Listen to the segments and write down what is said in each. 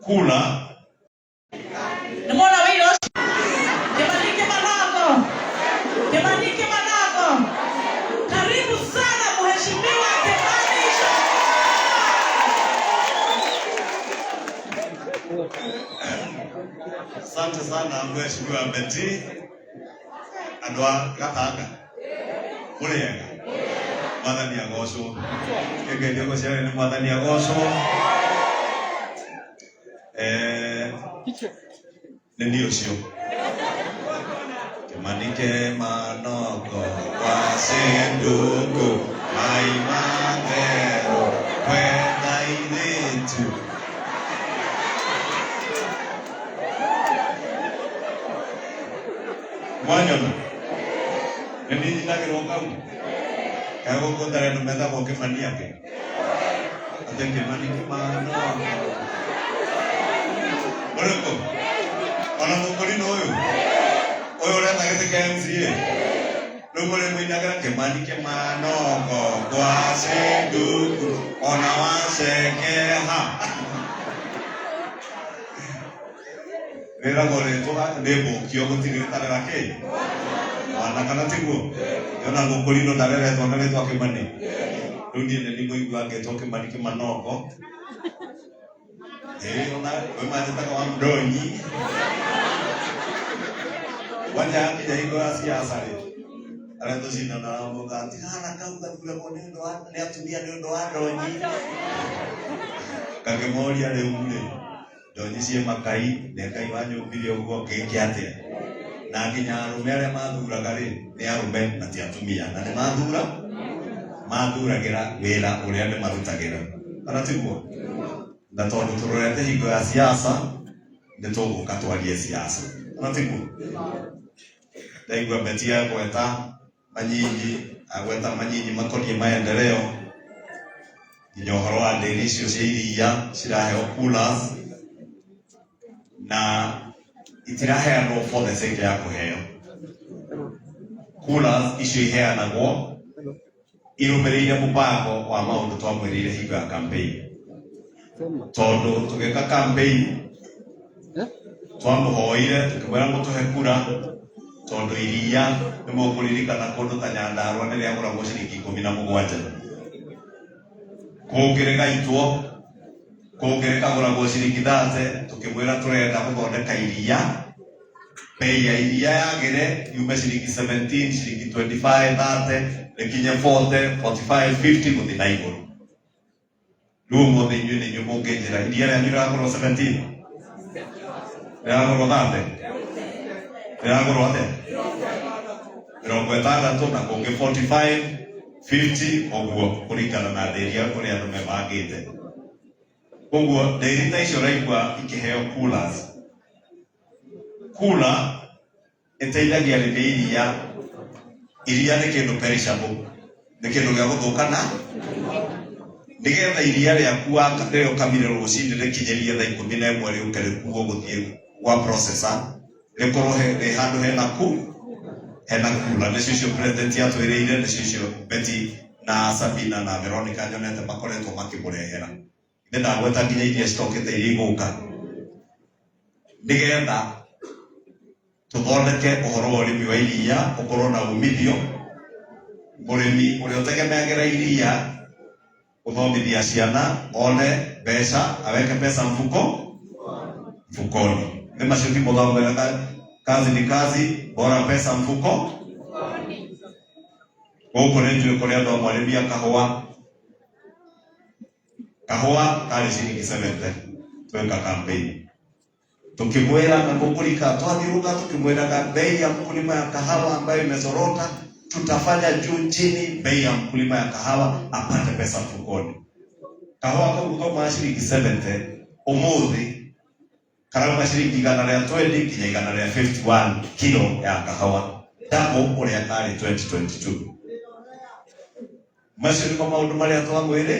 Kula Nĩ mwona wĩira ũcio? Kĩmani Kĩmanongo. Kĩmani Kĩmanongo. Karibu sana Mheshimiwa Kimani Ichung'wah. Asante sana Mheshimiwa Betty andũ a Gatanga mũrĩega mwathani agocwo kĩngerio gũciarwo nĩ mwathani agocwo. Eh, nĩ niĩ ũcio Kĩmani Kĩmanoko kwa Senduku mai matherũ kwetha airĩtu. Mwanyona nĩ niĩ nyinagĩrwo kau kaĩ gũkũ ndarĩ andũ metagwo Kĩmani angĩ atĩ Kĩmani Kĩmanoko ũrĩkũ ona mũkũrinũ ũyũ ũyũ ũretha gĩtĩ kĩa MCA rĩu mũrĩ mũinagĩra Kĩmani Kĩmanoko kwa Senduku ona wacekeha rĩragwo rĩtwa nĩ mbũkio gũtirĩ rĩtarera kĩ mwana kana tiguo yona mũkũrinũ ndareretwo na rĩtwa Kĩmani rĩu niĩ nĩ ndimũigua ngĩtwo Kĩmani Kĩmanoko. Ĩĩ ona kwĩ manjĩtaga wa mdonyi kwanja yakinya hingo ya siasa rĩ arĩa tũcindanaga mauga tigana kau gathuragwo nĩ ũndũ wa nĩ atumia nĩ ũndũ wa ndonyi ngakĩmoria rĩu rĩ ndonyi ciĩ makai nĩ Ngai wanyũmbire ũguo ngĩke atĩa na nginya arũme arĩa mathuraga rĩ nĩ arũme na ti atumia na nĩ mathura mathuragĩra wĩra ũrĩa ndĩmarutagĩra kana tiguo na tondũ tũrorete hingo ya siasa nĩ tũgũka twarie siasa kana tiguo ndaigua Betty agweta manyinyi agweta manyinyi makoniĩ maendeleo nginya ũhoro wa ndĩri icio cia iria ciraheo coolers na itiraheanwo for the sake ya kũheo coolers icio iheanagwo irũmĩrĩire mũbango wa maũndũ twamwĩrĩire hingo ya campaign tondũ tũgĩka campaign twamũhoire tũkĩmwĩra mũtũhe kura tondũ iria nĩ mũkũririkana kũndũ ta Nyandarua nĩ rĩagũragwo ciringi 17 kũngĩ rĩgaitwo kũngĩ rĩkagũragwo ciringi 30 tũkĩmwĩra tũrenda gũthondeka iria bei ya iria yagĩre yume ciringi 17 ciringi 25 30 rĩkinye 40 45 50 gũthiĩ na igũrũ rĩu ũmũthĩ inyuĩ nĩ inyuĩ mũngĩnjĩra iria rĩanyu rĩragũrwo 17 rĩragũrwo 30 rĩragũrwo atĩa 60 na kũngĩ 45 50 ũguo kũringana na ndĩria ũrĩa andũ mebangĩte koguo ndĩri ta icio ũraigua ikĩheo coolers kula ĩteithagia rĩrĩa iria iria nĩ kĩndũ perishable nĩ kĩndũ gĩa gũthũka na nĩgetha iria rĩaku rĩrĩa ũkamire rũcinĩ rĩkinyĩrie thaa 11 rĩũke rĩkuo gũthiĩ gwa processor rĩkorwo rĩ handũ hena ku hena kula nĩcio icio president atwĩrĩire nĩcio icio Betty na Sabina na Veronica nyonete makoretwo makĩmũrehera nĩ ndagweta nginya iria citokĩte iria igũka nĩgetha tũthondeke ũhoro wa ũrĩmi wa iria ũkorwo na umithio mũrĩmi ũrĩa ũtegemeagĩra iria gũthomithia ciana one mbeca aweke pesa mfuko mfukoni nĩ macio ti mũthomera kazi ni kazi bora pesa mfuko gũkũ nĩ njũĩ kũrĩ andũ amwe arĩmi a kahũa kahũa karĩ ciringi 70 tweka campaign tukimwira na kukulika twathiũrũka tukimwiraga bei ya mkulima ya kahawa ambayo imezorota tutafanya juu chini bei ya mkulima ya kahawa apate pesa mfukoni kahũa kau kauma ciringi 70 ũmũthĩ karauma ciringi 120 nginya 151 kilo ya kahawa double ũrĩa karĩ 2022 macio nĩmo maũndũ marĩa twamwĩrĩ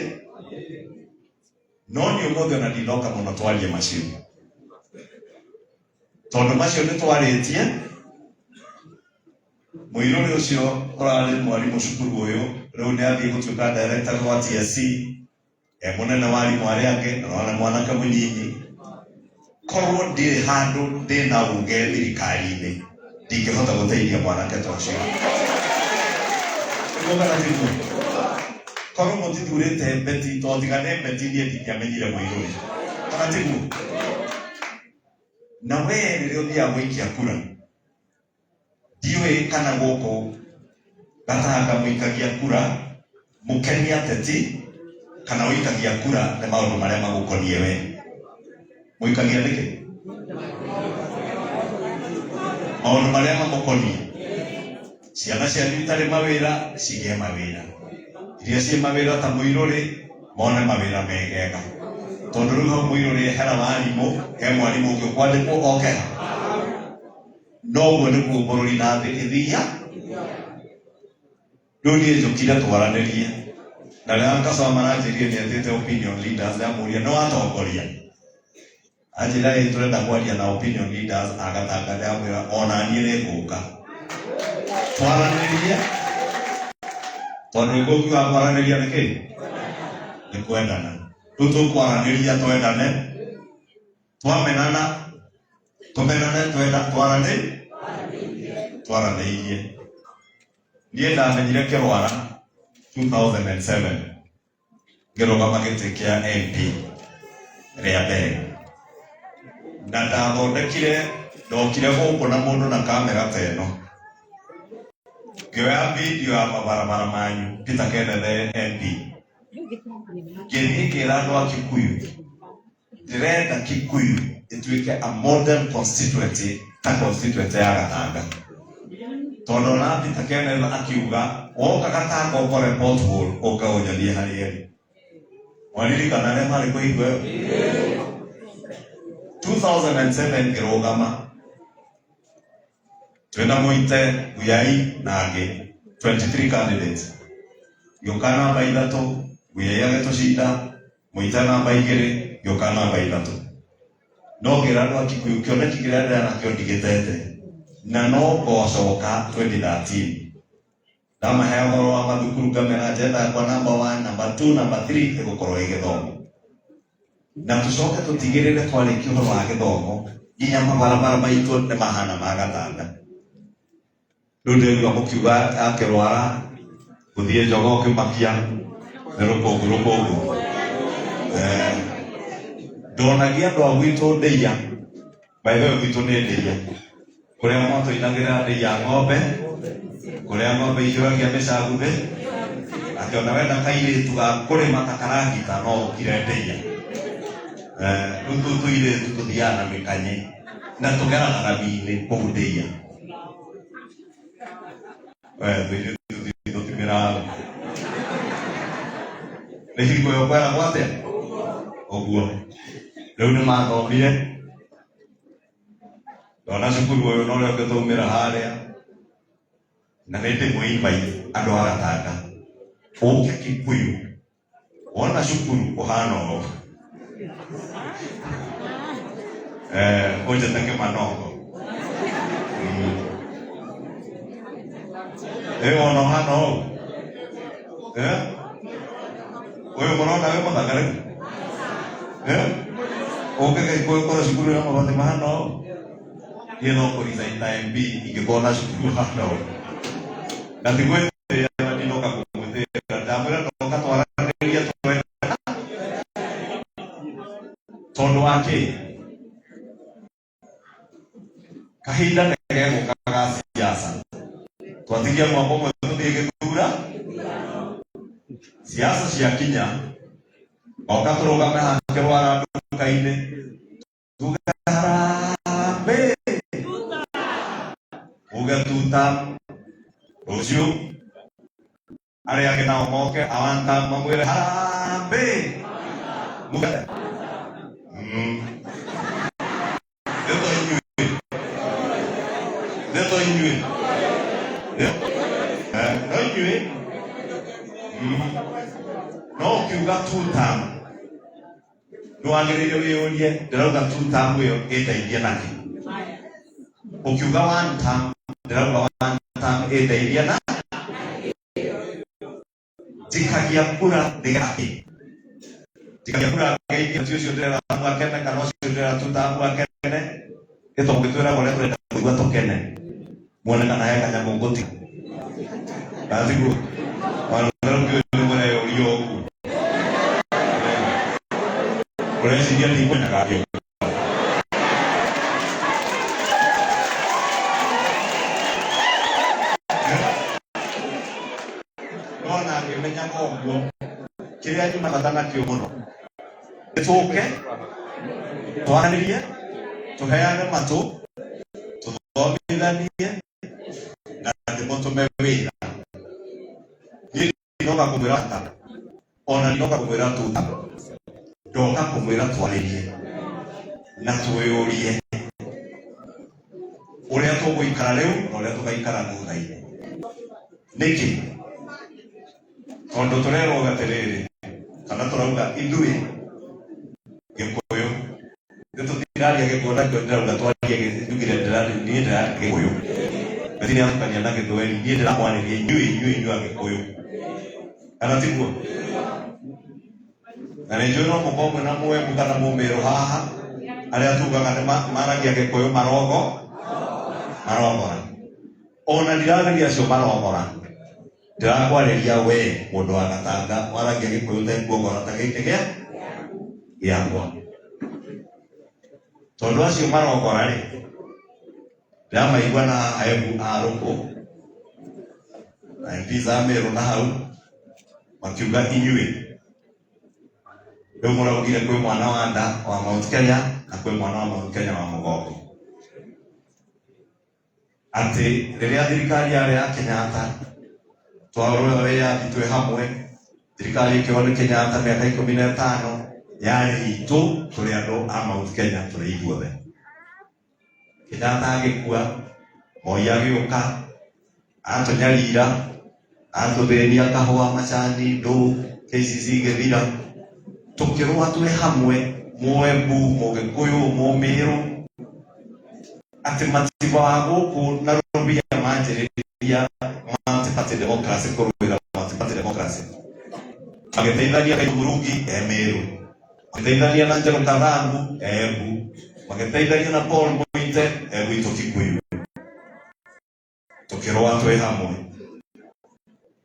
no nĩ ũmũthĩ ona ndinoka mũno twarie macio tondũ macio nĩ twarĩtie mũirũrĩ ũcio ũrarĩ mwarimũ cukuru ũyũ rĩu nĩ athiĩ gũtuĩka director wa TSC e mũnene wa arimũ arĩa angĩ na nĩ mwanake mũnyinyi. Korwo ndirĩ handũ ndĩna uge thirikari-inĩ, ndingĩhota gũteithia mwanake ta ũcio. Nĩguo kana tiguo? Korwo mũtithurĩte Betty, to tiga nĩ Betty niĩ ndingĩamenyire Mũirũrĩ. Kana tiguo? Na we rĩrĩa ũthiaga gũikia kura, ndiũĩ kana gũkũ Gatanga mũikagia kura mũkenie ateti kana ũikagia kura nĩ maũndũ marĩa magũkoniĩ we. Mũikagia nĩkĩ? Maũndũ marĩa mamũkoniĩ. Ciana cianyu itarĩ mawĩra cigĩe mawĩra, iria ciĩ mawĩra ta Mũirũrĩ mone mawĩra megega, tondũ rĩu hau Mũirũrĩ ehera warimũ, he mwarimũ ũngĩ ũkwandĩkwo oke ha. Noguo nĩguo bũrũri na thĩ ĩthia. Rĩu niĩ njũkire twaranĩrie na rĩrĩa Kaswa maranjĩrire nĩ etĩte opinion leaders, ndamũria nĩ watongoria, anjĩra ĩ tũrenda kwaria na opinion leaders a Gatanga, ndamwĩra ona niĩ nĩ ngũka twaranĩrie, tondũ ngũkiuga kwaranĩria nĩ kĩ nĩ kwendana. Rĩu tũkwaranĩria twendane, twamenana tũmenane, twenda twarane twaranĩirie. Niĩ ndamenyire Kĩrwara 2007 ngĩrũgama gĩtĩ kĩa MP rĩa mbere, na ndathondekire, ndokire gũkũ na mũndũ na kamera ta ĩno, ngĩoya video ya mabarabara manyu. Peter Kenneth MP, ngĩthiĩ ngĩra andũ a Kikuyu ndĩrenda Kikuyu ĩtuĩke a model constituency ta constituency ya Gatanga, tondũ ona Peter Kenneth akiuga woka Gatanga ũkore pothole ũke ũnyonie harĩa ĩrĩ. Mwaririkana arĩa marĩ kũ hingo ĩyo 2007 ngĩrũgama twĩna Mũite Nguyai na angĩ 23 candidates, ngĩũka namba ithatũ, Nguyai agĩtũcinda, Mũite namba igĩrĩ, ngĩũka namba ithatũ. No ngĩra andũ a Kikuyu kĩoneki kĩrĩa ndĩra nakĩo ndigĩtete na no ngocoka 2013. Ndamahe ũhoro wa mathukuru, ngamera agenda yakwa namba 1, namba 2, namba 3 ĩgũkorwo ĩ gĩthomo, na tũcoke tũtigĩrĩre twarĩkia ũhoro wa gĩthomo nginya mabarabara maitũ nĩ mahana ma Gatanga. Rĩu ndĩraigua mũkiuga akĩrwara gũthiĩ njogo ũkĩmakia nĩ rũkũngũ rũkũngũ. Eh, ndonagia andũ a gwitũ ndĩia. By the way, gwitũ nĩ ndĩia kũrĩa mwatũinagĩra ndĩia ng'ombe, kũrĩa ng'ombe ihũragia mĩcaguthĩ, atĩ ona wenda kairĩtu ga kũrĩma ta karagita no ũkire ndĩia. Eh, rĩu tũu tũirĩtu tũthiaga na mĩkanye na tũgeraga rami-inĩ kũu ndĩia. We tũirĩtu tũtimĩraga nĩ hingo ĩyo kweragwo atĩa ũguo. Rĩu nĩ mathomire, ndona cukuru ũyũ na ũrĩa ũngĩ twaumĩra harĩa, na nĩ ndĩmũ invite andũ a Gatanga ũke Kikuyu wona cukuru ũhana ũũ. Eh, ũnjĩte Kĩmanongo. Ĩ wona ũhana ũũ. Eh? Ũyũ mũrona wĩ mũthaka rĩu. Eh? Ũke Gĩkũyũ kũrĩ cukuru ĩna mabati mahana ũũ. Niĩ no kũ resign ta MP ingĩkorwo na cukuru hana ũũ. Na ti gwĩtĩĩa, na ndinoka kũmwĩtĩĩra, ndamwĩra ndoka twaranĩria twendana, tondũ wa kĩ kahinda nĩ gegũka ga siasa, twatigia mwaka ũmwe tũthiĩ gĩthura, siasa ciakinya oka tũrũgame haha Kĩrwara nduka-inĩ tuge harambee, uge tuta, rũciũ arĩa angĩ nao moke awanta mamwĩre harambee, muge. Ndeto inyuĩ, ndeto inyuĩ. Eh, no inyuĩ. No ũkiuga two term nĩ wagĩrĩire wĩyũrie ndĩrauga two term ĩyo ĩndeithie nakĩ. Ũkiuga one term, ndĩrauga one term ĩndeithie na njikagia kura nĩgetha kĩ. Tikagia kura ngeithio ti ũcio ndĩrera mwakene kana ũcio ndĩrera tuta mwakene ĩto mũgĩtwĩraga ũrĩa tũrenda kũigua tũkene muone kana he kanyamũ ngũtiga kana tiguo wanatherũkio nĩ mũreyũria ũguo ũreciria ndikwendaga ngĩũka. No na ngĩmenyaga ũguo kĩrĩa nyuma bata nakĩo mũno nĩ tũke twaranĩrie tũheane matũ tũthomithanie na ndĩmũtũme wĩra. Niĩ ndinoka kũmwĩra ta ona ndinoka kũmwĩra tuta ndoka kũmwĩra twarĩrie na twĩyũrie ũrĩa tũgũikara rĩu na ũrĩa tũgaikara thutha-inĩ. Nĩkĩ? Tondũ tũrerwo atĩrĩrĩ kana tũrauga ithuĩ Gĩkũyũ nĩ tũtiraria Gĩkũyũ na kĩo ndĩrauga twarie njugire niĩ ndĩraria Gĩkũyũ gũtirĩ na Gĩthweri niĩ ndĩramwarĩria inyuĩ inyuĩ inyuĩ Agĩkũyũ kana tiguo? Na nĩ njũĩ no mũkorwo mwĩna Mũembu kana Mũmĩrũ haha arĩa tugaga nĩ maragia Gĩkũyũ marogo marogora ona ndirarĩria acio marogora ndirakwarĩria we mũndũ wa gatanga waragia Gĩkũyũ tekuogora ta gĩkĩ gĩa gĩakwa tondũ acio marogora rĩ ndĩramaigua na haha Embu a Rũkũ na MPs a Meru na hau makiuga inyuĩ rĩu mũraugire kwĩ mwana wa nda wa Mount Kenya na kwĩ mwana wa Mount Kenya wa mũgongo atĩ rĩrĩa thirikari yarĩ ya Kenyatta twarũa wĩyathi twĩ hamwe thirikari ĩkĩoywo nĩ Kenyatta mĩaka 15 yarĩ itũ tũrĩ andũ a Mount Kenya tũrĩ ithuothe. Kenyatta agĩkua Moi agĩũka atũnyarira atũthĩnia kahũa macani ndũ KCC ĩgĩthira tũkĩrũa twĩ hamwe Mũembu Mũgĩkũyũ Mũmĩrũ atĩ matiba wa gũkũ na rũbia manjĩrĩria multi-party democracy kũrũĩra multi-party democracy magĩteithania na Mũrungi e Meru magĩteithania na Njerũ Kathangu e Embu magĩteithania na Paul Muite e gwitũ Kikuyu tũkĩrũa twĩ hamwe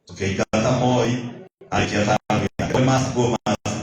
tũkĩingata Moi arĩkia tano yake. Moi must go, must